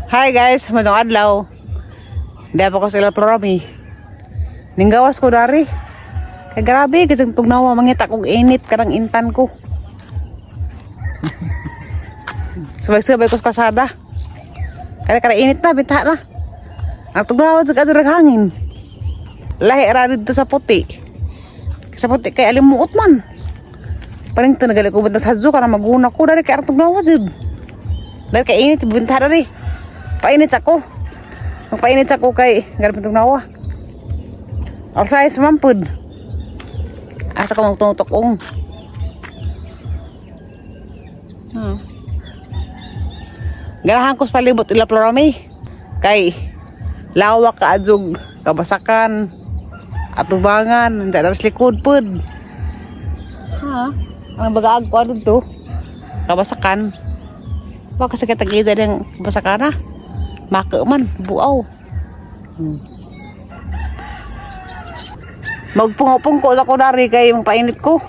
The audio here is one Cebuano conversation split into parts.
Hi guys, maayong adlaw. Di pa ko sila programi. Ninggawas ko dari. Kay grabe kasi tugnawa, mangita kog init karang intan ko. Sabay-sabay ko sa kasada. Kaya kara init na, bitaha na. Ang tugnawa sa kadurag hangin. Lahi ra dito sa puti. Sa puti kay alimuot man. Paring to nagali ko bantang sa hadzo para maguna ko dari kay ang tugnawa jud. Dari kay init bintaha dari. Painit ako. Magpainit ako kay garapin tugnawa. Orsay sa mampud. Asa ko magtutok. Ganahan ko sa palibot ila Florami. Kay lawak ka adjog kabasakan atubangan hindi na sa likod pud. Ha? Ang bagaag ko ano to? Kabasakan. Baka sa kitagida ng kabasakan na. Maka man, buaw. Magpungo-pungko ako dari kay magpainit ko.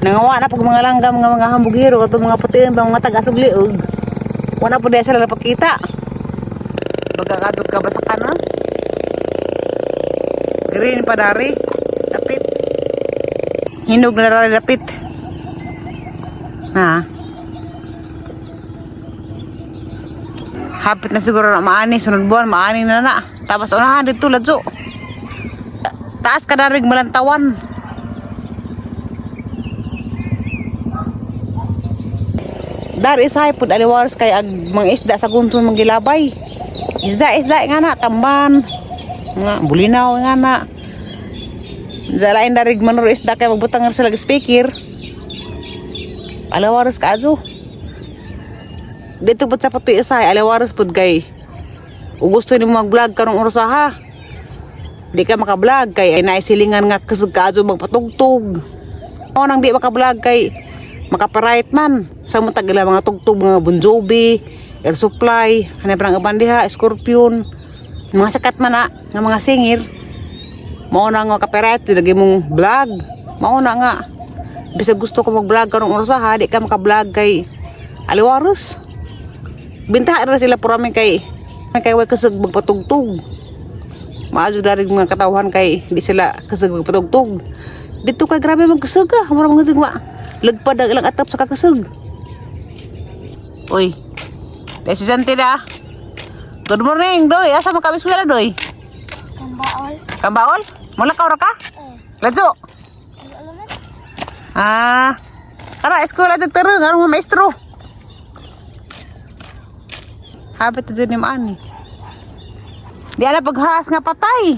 Nangawa na pag mga langgam nga mga hambugiro katong mga puti ang mga taga-sugliog. Wala po diya sila napakita. Bagakadot ka basakan ha. Green pa dari. Dapit. Hinog na dari dapit. Ha. Hapit na siguro na maani. Sunod buwan, maani na na. Tapos unahan dito, ladyo. Taas ka na rin malantawan. Dar isahay pud aliwaras kay ag mga isda sa gunson manggilabay. Isda isda nga na tamban. Nga bulinaw nga na. Zalain darig manor isda kay magbutang ra sila og speaker. Aliwaras ka adyo. Dito pud sa puti isahay aliwaras pud kay ug gusto nimo mag-vlog karong oras ha. Di ka maka-vlog kay ay naisilingan nga kusog ka adyo magpatugtog. O nang di maka-vlog kay makaparayt man sa mo tagila mga tugtog, mga Bon Jovi, Air Supply, hanay parang uban diha, Scorpion, mga sakat man na nga mga singer. Mao na nga copyright lagi mong vlog. Mao na nga bisag gusto ko mag-vlog karong oras ha, di ka maka-vlog kay aliwaros. Bintaha ra sila purami kay kay way kusog magpatugtog. Maadyo dari mga katawhan kay di sila kusog magpatugtog. Dito kay grabe magkusog ah, mura mga jugma. Lagpad ang ilang atap sa kakasog. Uy. Dahil si Santi na. Good morning, Doy. Asa man kami eskwela, Doy? Kambaol. Kambaol? Mula ka ora ka? Eh. Ladyo. Ano man? Ah. Tara, eskwela jud tara, ngarong mga maestro. Habit na ni maani. Di ala paghas nga patay.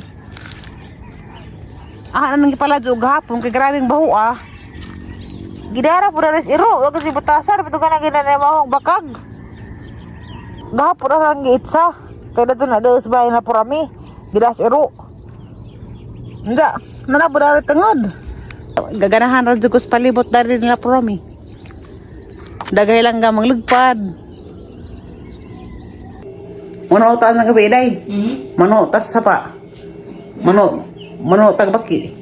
Ah, nang gipala jud gahapon kay grabeng baho ah. Gidara po na iro, wag kasi butasan, pito ka na ginanay mahong bakag. Gahapon na lang giitsa. Kaya dato na daos bahay na purami. Gidas iro. Hindi, nana po na tungod. Gaganahan ra jud ko sa palibot dari nila purami. Dagay lang ka manglugpad. Mano ta ang gabi day. Mano tas sapa. Mano mano tagbaki.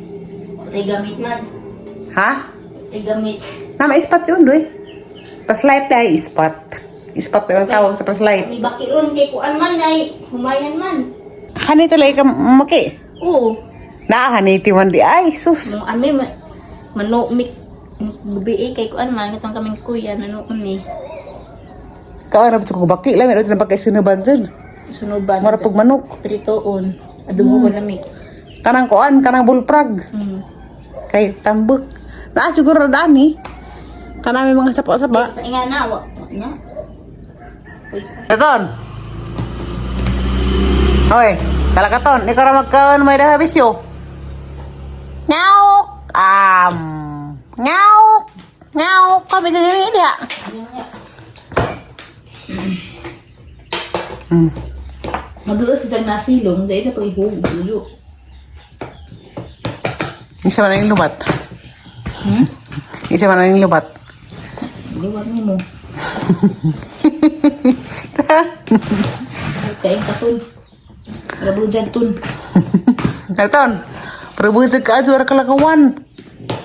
Ay gamit man. Ha? Ay gamit. Na may ispat yun, doy. Flashlight ay ispat. Ispat pa yung tawag sa flashlight. May bakiron kay kuan man ay humayan man. Hani talaga ka maki. Oo. Na haniti man di ay sus. Mo ami mano mik gabi eh, kay kuan man itong kaming kuya nano kami. Kaon ra ko baki lang meron na baki sinuban dun. Sunuban. Mura pug manok. Pritoon. Adobo ko lami. Kanang kuan, kanang bullfrog. Kay tambok. Na siguro dani. Kanang may mga sapa-sapa. Sa inga na wa wa nya. Uy. Katon. Hoy, kalakaton, ikaw ra magkaon may daha bisyo. Ngaok. Ngaok. Ngaok kami dili diha. Mag-uus sa nasilong dahil sa pag-ihog. Juju. Isa man ang lubat. Isa man ang lubat. Liwat mo mo. Kain ka tun. Rabujag tun. Katon. Prabujag ka adyo ra kalakawan.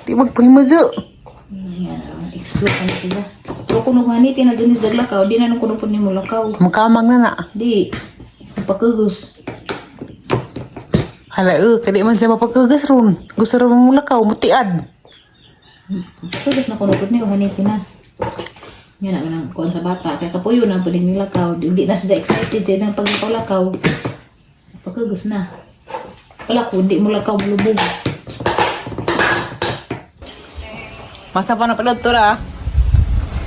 Di magpahimazo. Ayan, explore kami sila. Pero kung haniti na dyan sa lakaw, di na nung kuno po ni mo lakaw. Mukamang na na. Di, pagkagos. Hala eh, kadi man siya mapagkagas ron. Gusto ron mong lakaw, mutiad. Pagkagos na kuno po ni haniti na. Yan na nang kuan sa bata. Kaya kapuyo na pwede nilakaw. Di na siya excited siya ng pagkakaw-lakaw. Pagkagos na. Wala ko, di mo lakaw mulubog. Masa pa na pala ito na.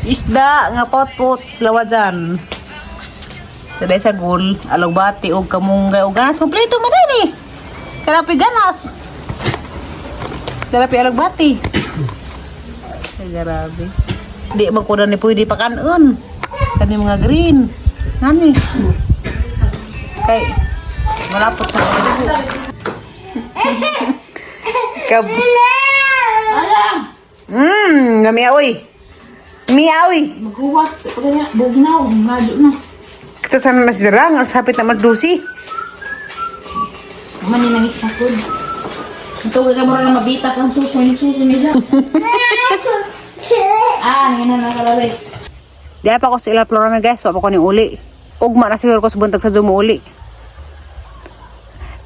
Isda nga potpot lawajan. Saday sa gul, alugbati og kamunggay og ganas kompleto man din eh. Karapi ganas. Karapi alugbati. Ay, grabe. Di magkuda ni pwede pa kanon. Kani mga green. Ngani. Kay malapot na. Kab Ala! Namiaoy. Miaoy. Maghuwat. Pag ganyan, bugnaw. Ngadyo na. Kita sana na si Darang, ang sapit na magdusi. Maninangis na po. Ito ka mura na mabitas ang suso. Yung suso niya. Ah, ngayon na nakalabay. Di pa ko sa ila Florama guys, wa pa ko ni uli. Ugma na siguro ko sa buntag sa Zoom uli.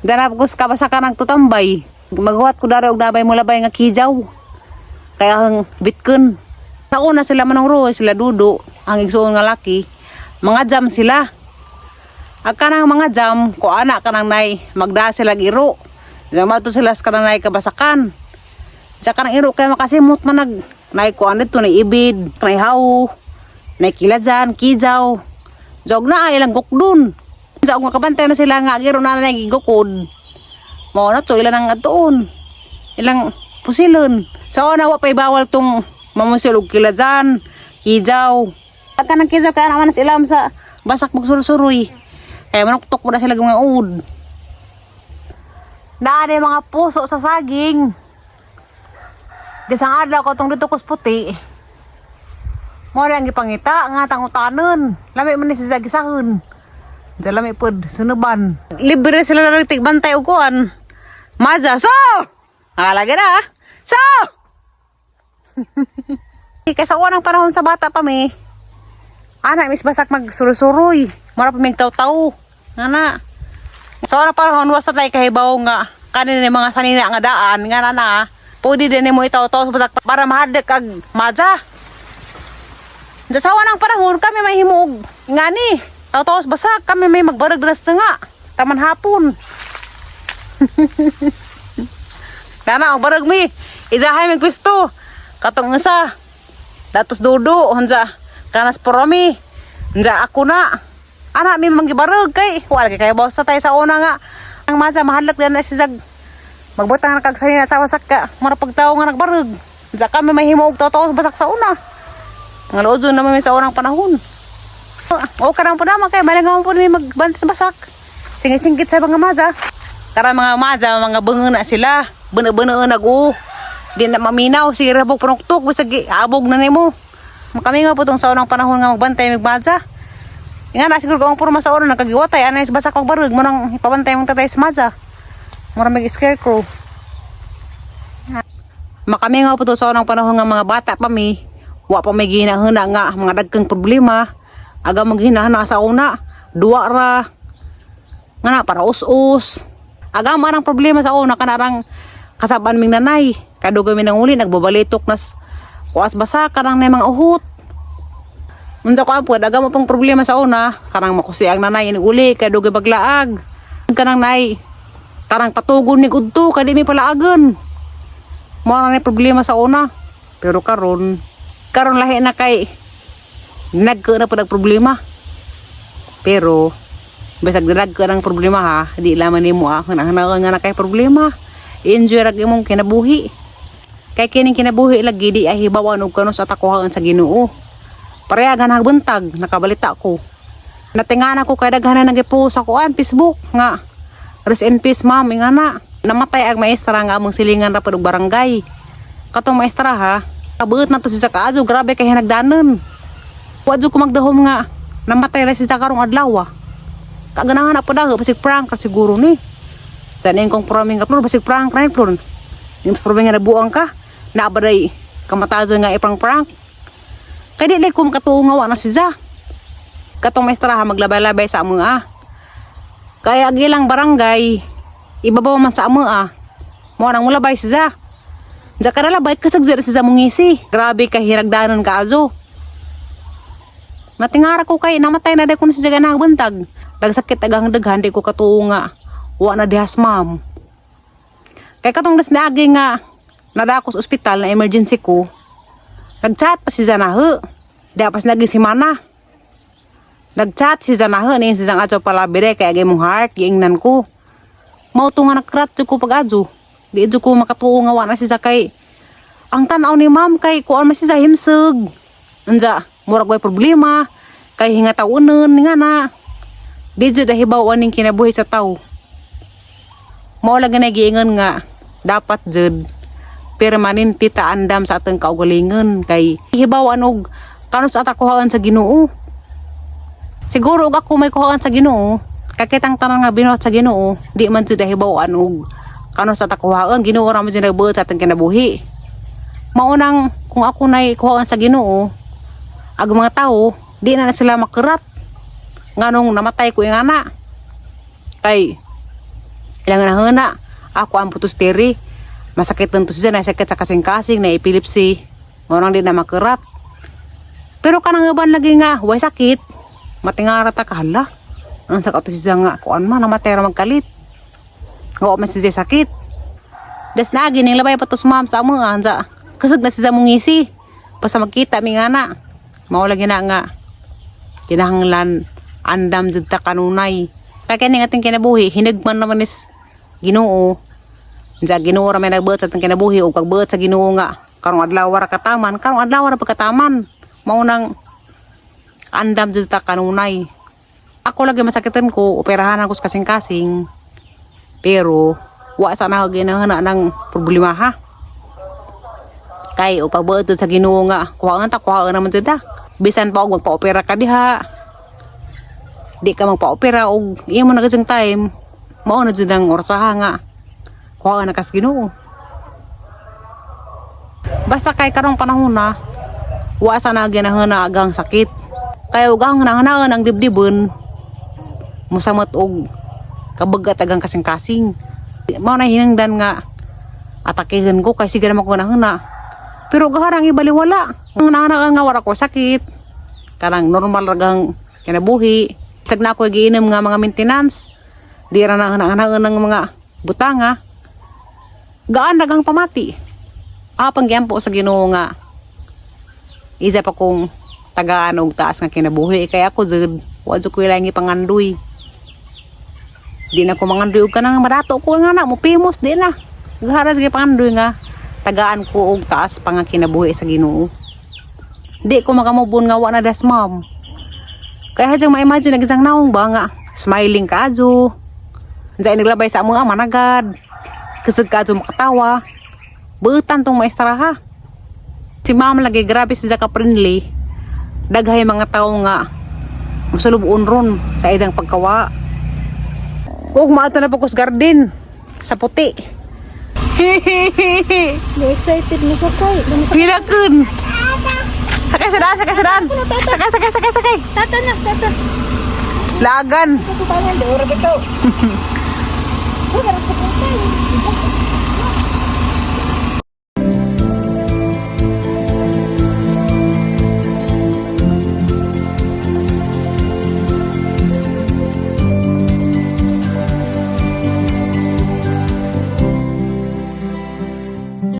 Ganap ko sa kabasakan ng tutambay. Maghuwat ko dara og nabay mo labay nga kijaw. Kaya ang bitken. Sa una sila manong Roy, sila Dudo, ang igsuon nga laki. Mga jam sila. Ag kanang mga jam, ko ana kanang nay, magda sila giro. Jam to sila sa kanang nay kabasakan. Sa kanang iro kay makasimot man nag nay kuan dito nay ibid, nay haw, nay kilajan, kijaw. Jog na ay ilang gukdon. Sa nga kabantay na sila nga ang iro na nay gigukod. Mao na to ilan ang atuon. Ilang pusilon. Sa una wa pay bawal tong mamusil og kilajan, kijaw. Pag kanang kijaw kaya naman sila sa basak magsurusuroy. Kaya manuktok mo na sila mga uod. Naa na yung mga puso sa saging. Disang adlaw ko tong dito kus puti. Mo ang gipangita nga tangutanon. Lami man ni si Zagisahon. Lami pod sunuban. Libre sila na nagtigbantay og kuan. Maja so. Nakalagi na. Ah. So. Kaysa unang panahon sa bata pa mi. Ana mis basak magsurusuroy. Mura pa mig taw-taw. Nga na. Sa unang panahon wasta tay kahibaw nga kanin ni mga sanina nga daan nga na na. Pwede din nimo itaw-taw sa basak para mahadlok ag maja. Sa unang panahon kami may himuog ngani. Taw-taw sa basak kami may magbarag dras na nga. Taman hapon. Nana, ang barag mi. Idahay mig pisto. Katong isa. Datos dudo, hunsa. Kanas poromi. Hunsa ako na. Ana mi manggibarag kay wala kay kay sa tayo sa una nga. Ang masa mahadlok din na siya magbutang na kag sanina sa wasak ka. Mura pagtawo nga nagbarag. Hunsa kami may himuog totoo sa basak sa una. Nga loodyo naman mi sa unang panahon. O karang po naman kay malangaw po mi magbantay sa basak. Singit-singit sa mga maza. Tara mga maza, mga bungo na sila. Buna-buna nag o. Di na maminaw, sige rabog panuktok, basta abog na nimo. Kami nga po tong sa unang panahon nga magbantay magmaza. Nga na siguro kung puro sa una nagkagiwatay, anay sa basak magbarug mo nang ipabantay mong tatay sa maza. Mura mag scarecrow. Makami nga po to sa unang panahon nga mga bata pa mi, wa pa may ginahuna nga mga dagkang problema. Aga maghinahana sa una, duwa ra. Nga na, para us-us. Aga man ang problema sa una kanarang kasaban ming nanay. Kadugay mi nang uli nagbabalitok nas kuas basa karang na mga uhot. Unsa ko apod aga mo pang problema sa una, karang makusi ang nanay ini uli kadugay baglaag. Kanang nay karang patugon ni udto kadi mi palaagon. Mao na ni problema sa una. Pero karon, karon lahi na kay nagka na pud ang problema. Pero bisag nagka ng problema ha, di laman nimo ah, hanahanaan nga na kay problema. Enjoy ra imong kinabuhi. Kay kining kinabuhi lagi di ay hibawan og kanos at akuhaan sa Ginoo. Pareha ganang buntag, nakabalita ko. Natingana ko kay daghan na nagipost sa kuan Facebook nga rest in peace ma'am ingana. Namatay ang maestra nga among silingan ra pud og barangay. Katong maestra ha, kabuot na to si Sakaadyo, grabe kay hinagdanon. Wa jud ko magdahom nga namatay ra si karong adlaw. Ah. Kaganahan na po daw, basig prank ka siguro ni. Sa ning kong praming ka plor, basig prank ra ni plor. Yung praming nga nabuang ka, naabaday kamatay nga ipang prank. Kay di ko makatuo nga wa na siya. Katong maestraha maglabay-labay sa amo ah. Kaya ang ilang barangay ibabaw man sa amo ah. Mo nang mulabay siya. Diya ka nalabay kasag siya siya mungisi. Grabe ka hiragdanon ka azo. Natingara ko kay namatay na dahil ko na siya ganang buntag. Nagsakit agang daghan di ko katuo nga. Wa na dihas, ma'am. Kay katong das naagi nga nadako sa ospital na emergency ko. Nagchat pa si Zanahe. Di pas naging si Mana. Nagchat si Zanahe ni si Zang adyo pala bire kay agay mong heart giingnan ko. Mao to nga nakrat ko pag adyo. Di adyo ko makatuo nga wa na si kay ang tan-aw ni ma'am kay kuan man si himsog. Unja, murag way problema kay hingataunon nga na. Di jud hibaw aning kinabuhi sa tao. Mao lang na giingon nga dapat jud permanente ta andam sa atong kaugalingon kay hibaw og kanus ata kuhaan sa Ginoo. Siguro og ako may kuhaan sa Ginoo, kakitang tanan nga binuhat sa Ginoo, di man jud hibaw og kanus ata kuhaan. Ginoo ra man jud nagbuot sa atong kinabuhi. Maunang kung ako nay kuhaan sa Ginoo, ag mga tao di na na sila makurat nganong namatay ko yung anak. Kay ilang nahuna ako ang putos teri, masakit to siya, nasakit sa kasing-kasing na epilepsy, ngorang di na makurat. Pero kanang uban lagi nga way sakit, matingara ta kahala ang sakit to siya nga kuan man namatay ra magkalit nga wa man siya sakit. Des nagi ning labay pa to sa ma'am sa amo anza kasag na siya mungisi basta magkita mi nga na. Mao lagi na nga kinahanglan andam jud ta kanunay kay kini ating kinabuhi hinagman naman is Ginoo. Unsa Ginoo ra may nagbuot sa atong kinabuhi ug pagbuot sa Ginoo nga karong adlaw ra kataman, karong adlaw ra pagkataman. Mao nang andam jud ta kanunay. Ako lagi masakitan ko, operahan ako sa kasing-kasing, pero wa sa na ginahana ng problema ha. Kay o pagbuot sa Ginoo nga kuhaan ta, kuhaan naman jud ta, bisan pa og magpa-opera ka diha, di ka magpa-opera og imo na kasing time, mao na jud ang orsaha nga kuhaan na kas Ginoo. Basta kay karong panahon na wa sa na ginahana agang sakit kay ug ang hanahanaan ang dibdibon mosamot og kabagat agang kasing-kasing. Mao na hinangdan nga atakihin ko kay sige naman ko nahana, pero gaharang ibaliwala ang hanahanaan nga wala ko sakit, kanang normal ra gang kinabuhi. Sag na ako giinom nga mga maintenance, di ra na hanahanaan ng mga butanga, gaan ra gang pamati. Apang giampo sa Ginoo nga isa pa kong tagaan og taas nga kinabuhi kay ako jud wa jud ko ilang pangandoy. Di na ko mangandoy og kanang madato ko nga na mo famous, di na gahara sige pangandoy nga tagaan ko og taas pa nga kinabuhi sa Ginoo. Di ko makamubon nga wa na das ma'am. Kaya hadyang ma-imagine ang isang naong ba nga smiling ka adyo. Diyan naglabay sa amo managad. Kasag ka adyo makatawa. Buutan tong maestra ha. Si ma'am lagi grabe siya ka friendly. Daghay mga tao nga masulubon ron sa idang pagkawa. Ug maadto na po ko sa garden sa puti. Excited mo sa kay. Hilakon. Sakay sa daan, sakay sa daan. Sakay, sakay, sakay, sakay. Tata na, tata. Lagan. Tutupangan, di ora bitaw. Uy, meron pa kong tayo.